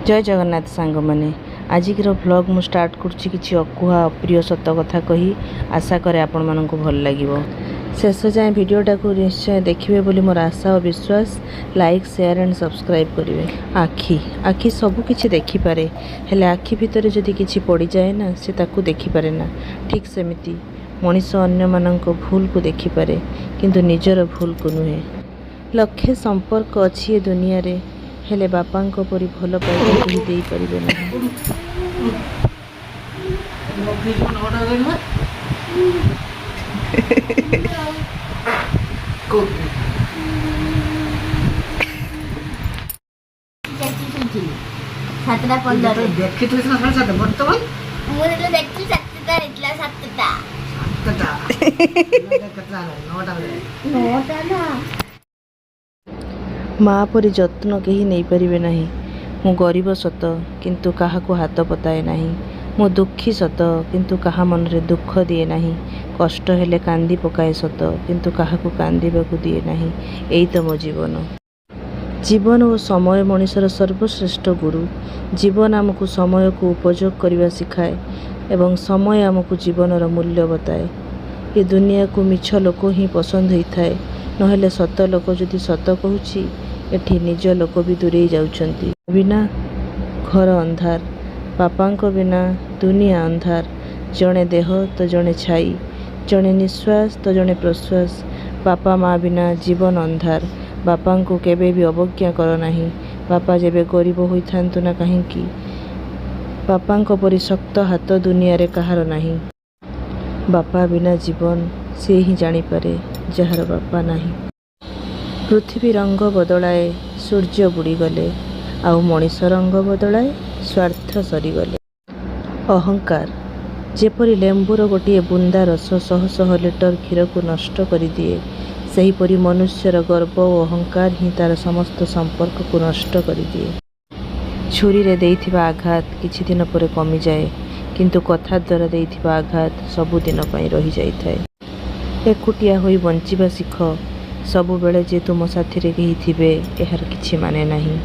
ଜୟ ଜଗନ୍ନାଥ ସାଙ୍ଗମାନେ। ଆଜିର ଭ୍ଲଗ୍ ମୁଁ ଷ୍ଟାର୍ଟ କରୁଛି କିଛି ଅକୁହା ଅପ୍ରିୟ ସତ କଥା କହି। ଆଶା କରେ ଆପଣମାନଙ୍କୁ ଭଲ ଲାଗିବ। ଶେଷ ଯାଏଁ ଭିଡ଼ିଓଟାକୁ ନିଶ୍ଚୟ ଦେଖିବେ ବୋଲି ମୋର ଆଶା ଓ ବିଶ୍ୱାସ। ଲାଇକ୍, ସେୟାର ଆଣ୍ଡ ସବସ୍କ୍ରାଇବ୍ କରିବେ। ଆଖି ଆଖି ସବୁ କିଛି ଦେଖିପାରେ, ହେଲେ ଆଖି ଭିତରେ ଯଦି କିଛି ପଡ଼ିଯାଏ ନା, ସେ ତାକୁ ଦେଖିପାରେ ନା। ଠିକ୍ ସେମିତି ମଣିଷ ଅନ୍ୟମାନଙ୍କ ଭୁଲକୁ ଦେଖିପାରେ, କିନ୍ତୁ ନିଜର ଭୁଲକୁ ନୁହେଁ। ଲକ୍ଷେ ସମ୍ପର୍କ ଅଛି ଏ ଦୁନିଆରେ, ହେଲେ ବାପାଙ୍କ ପରି ଭଲ ପାଇବା କେହି ଦେଇପାରିବେ ନାହିଁ। 9ଟା କହିଲୁ। 7ଟା 15। ଦେଖିଥିଲି ସିନା 7:30, ବର୍ତ୍ତମାନ ମୁଁ ଯେତେବେଳେ ଦେଖିଥିଲି 7ଟା ହେଇଥିଲା, 7ଟା। 7ଟା କେତେଟା ହେଲାଣି? 9ଟା ହେଲାଣି। 9ଟା ନା। ମା ପରି ଯତ୍ନ କେହି ନେଇପାରିବେ ନାହିଁ। ମୁଁ ଗରିବ ସତ, କିନ୍ତୁ କାହାକୁ ହାତ ପତାଏ ନାହିଁ। ମୁଁ ଦୁଃଖୀ ସତ, କିନ୍ତୁ କାହା ମନରେ ଦୁଃଖ ଦିଏ ନାହିଁ। କଷ୍ଟ ହେଲେ କାନ୍ଦି ପକାଏ ସତ, କିନ୍ତୁ କାହାକୁ କାନ୍ଦିବାକୁ ଦିଏ ନାହିଁ। ଏଇ ତ ମୋ ଜୀବନ। ଜୀବନ ଓ ସମୟ ମଣିଷର ସର୍ବଶ୍ରେଷ୍ଠ ଗୁରୁ। ଜୀବନ ଆମକୁ ସମୟକୁ ଉପଯୋଗ କରିବା ଶିଖାଏ ଏବଂ ସମୟ ଆମକୁ ଜୀବନର ମୂଲ୍ୟ ବତାଏ। ଏ ଦୁନିଆକୁ ମିଛ ଲୋକ ହିଁ ପସନ୍ଦ ହୋଇଥାଏ, ନହେଲେ ସତ ଲୋକ ଯଦି ସତ କହୁଛି, ଏଠି ନିଜ ଲୋକ ବି ଦୂରେଇ ଯାଉଛନ୍ତି। ବିନା ଘର ଅନ୍ଧାର, ବାପାଙ୍କ ବିନା ଦୁନିଆ ଅନ୍ଧାର। ଜଣେ ଦେହ ତ ଜଣେ ଛାଇ, ଜଣେ ନିଶ୍ୱାସ ତ ଜଣେ ପ୍ରଶ୍ୱାସ। ବାପା ମା ବିନା ଜୀବନ ଅନ୍ଧାର। ବାପାଙ୍କୁ କେବେ ବି ଅବଜ୍ଞା କର ନାହିଁ। ବାପା ଯେବେ ଗରିବ ହୋଇଥାନ୍ତୁ ନା କାହିଁକି, ବାପାଙ୍କ ପରି ଶକ୍ତ ହାତ ଦୁନିଆରେ କାହାର ନାହିଁ। ବାପା ବିନା ଜୀବନ ସେ ହିଁ ଜାଣିପାରେ ଯାହାର ବାପା ନାହିଁ। ପୃଥିବୀ ରଙ୍ଗ ବଦଳାଏ ସୂର୍ଯ୍ୟ ବୁଡ଼ିଗଲେ, ଆଉ ମଣିଷ ରଙ୍ଗ ବଦଳାଏ ସ୍ୱାର୍ଥ ସରିଗଲେ। ଅହଙ୍କାର ଯେପରି ଲେମ୍ବୁର ଗୋଟିଏ ବୁନ୍ଦା ରସ ଶହ ଶହ ଲିଟର କ୍ଷୀରକୁ ନଷ୍ଟ କରିଦିଏ, ସେହିପରି ମନୁଷ୍ୟର ଗର୍ବ ଓ ଅହଙ୍କାର ହିଁ ତା'ର ସମସ୍ତ ସମ୍ପର୍କକୁ ନଷ୍ଟ କରିଦିଏ। ଛୁରୀରେ ଦେଇଥିବା ଆଘାତ କିଛି ଦିନ ପରେ କମିଯାଏ, କିନ୍ତୁ କଥା ଦ୍ୱାରା ଦେଇଥିବା ଆଘାତ ସବୁଦିନ ପାଇଁ ରହିଯାଇଥାଏ। ଏକୁଟିଆ ହୋଇ ବଞ୍ଚିବା ଶିଖ। ସବୁବେଳେ ଯେ ତୁମ ସାଥିରେ କେହି ଥିବେ, ଏହାର କିଛି ମାନେ ନାହିଁ।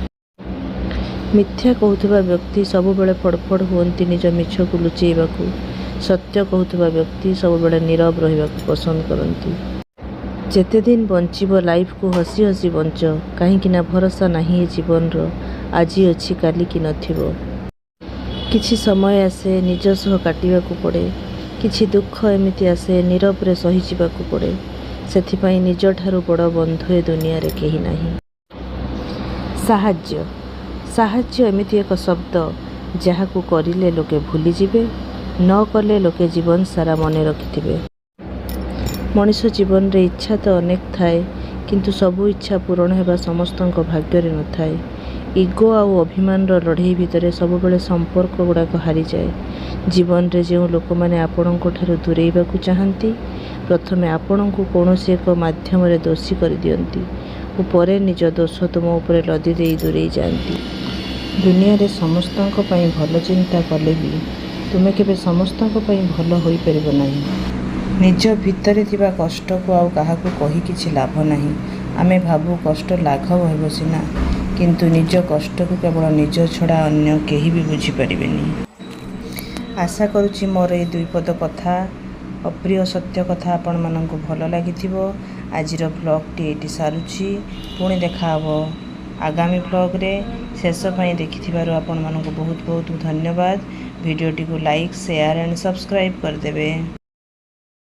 ମିଥ୍ୟା କହୁଥିବା ବ୍ୟକ୍ତି ସବୁବେଳେ ଫଡ଼ଫଡ଼ ହୁଅନ୍ତି ନିଜ ମିଛକୁ ଲୁଚେଇବାକୁ। ସତ୍ୟ କହୁଥିବା ବ୍ୟକ୍ତି ସବୁବେଳେ ନୀରବ ରହିବାକୁ ପସନ୍ଦ କରନ୍ତି। ଯେତେଦିନ ବଞ୍ଚିବ, ଲାଇଫକୁ ହସି ହସି ବଞ୍ଚ, କାହିଁକି ନା ଭରସା ନାହିଁ ଏ ଜୀବନର, ଆଜି ଅଛି କାଲିକି ନଥିବ। କିଛି ସମୟ ଆସେ ନିଜ ସହ କାଟିବାକୁ ପଡ଼େ। କିଛି ଦୁଃଖ ଏମିତି ଆସେ, ନୀରବରେ ସହିଯିବାକୁ ପଡ଼େ। ସେଥିପାଇଁ ନିଜଠାରୁ ବଡ଼ ବନ୍ଧୁ ଏ ଦୁନିଆରେ କେହି ନାହିଁ। ସାହାଯ୍ୟ, ସାହାଯ୍ୟ ଏମିତି ଏକ ଶବ୍ଦ, ଯାହାକୁ କରିଲେ ଲୋକେ ଭୁଲିଯିବେ, ନ କଲେ ଲୋକେ ଜୀବନ ସାରା ମନେ ରଖିଥିବେ। ମଣିଷ ଜୀବନରେ ଇଚ୍ଛା ତ ଅନେକ ଥାଏ, କିନ୍ତୁ ସବୁ ଇଚ୍ଛା ପୂରଣ ହେବା ସମସ୍ତଙ୍କ ଭାଗ୍ୟରେ ନଥାଏ। ଇଗୋ ଆଉ ଅଭିମାନର ଲଢ଼େଇ ଭିତରେ ସବୁବେଳେ ସମ୍ପର୍କ ଗୁଡ଼ାକ ହାରିଯାଏ। ଜୀବନରେ ଯେଉଁ ଲୋକମାନେ ଆପଣଙ୍କ ଠାରୁ ଦୂରେଇବାକୁ ଚାହାନ୍ତି, ପ୍ରଥମେ ଆପଣଙ୍କୁ କୌଣସି ଏକ ମାଧ୍ୟମରେ ଦୋଷୀ କରିଦିଅନ୍ତି ଓ ପରେ ନିଜ ଦୋଷ ତୁମ ଉପରେ ଲଦି ଦେଇ ଦୂରେଇ ଯାଆନ୍ତି। ଦୁନିଆରେ ସମସ୍ତଙ୍କ ପାଇଁ ଭଲ ଚିନ୍ତା କଲେ ବି ତୁମେ କେବେ ସମସ୍ତଙ୍କ ପାଇଁ ଭଲ ହୋଇପାରିବ ନାହିଁ। ନିଜ ଭିତରେ ଥିବା କଷ୍ଟକୁ ଆଉ କାହାକୁ କହି କିଛି ଲାଭ ନାହିଁ। ଆମେ ଭାବୁ କଷ୍ଟ ଲାଘବ ହେବ ସିନା, କିନ୍ତୁ ନିଜ କଷ୍ଟକୁ କେବଳ ନିଜ ଛଡ଼ା ଅନ୍ୟ କେହି ବି ବୁଝିପାରିବେନି। ଆଶା କରୁଛି ମୋର ଏଇ ଦୁଇ ପଦ କଥା, ଅପ୍ରିୟ ସତ୍ୟ କଥା ଆପଣମାନଙ୍କୁ ଭଲ ଲାଗିଥିବ। ଆଜିର ଭ୍ଲଗ୍ଟି ଏଇଠି ସାରୁଛି। ପୁଣି ଦେଖାହେବ ଆଗାମୀ ଭ୍ଲଗ୍ରେ। ଶେଷ ପାଇଁ ଦେଖିଥିବାରୁ ଆପଣମାନଙ୍କୁ ବହୁତ ବହୁତ ଧନ୍ୟବାଦ। ଭିଡ଼ିଓଟିକୁ ଲାଇକ୍, ସେୟାର ଆଣ୍ଡ ସବସ୍କ୍ରାଇବ୍ କରିଦେବେ।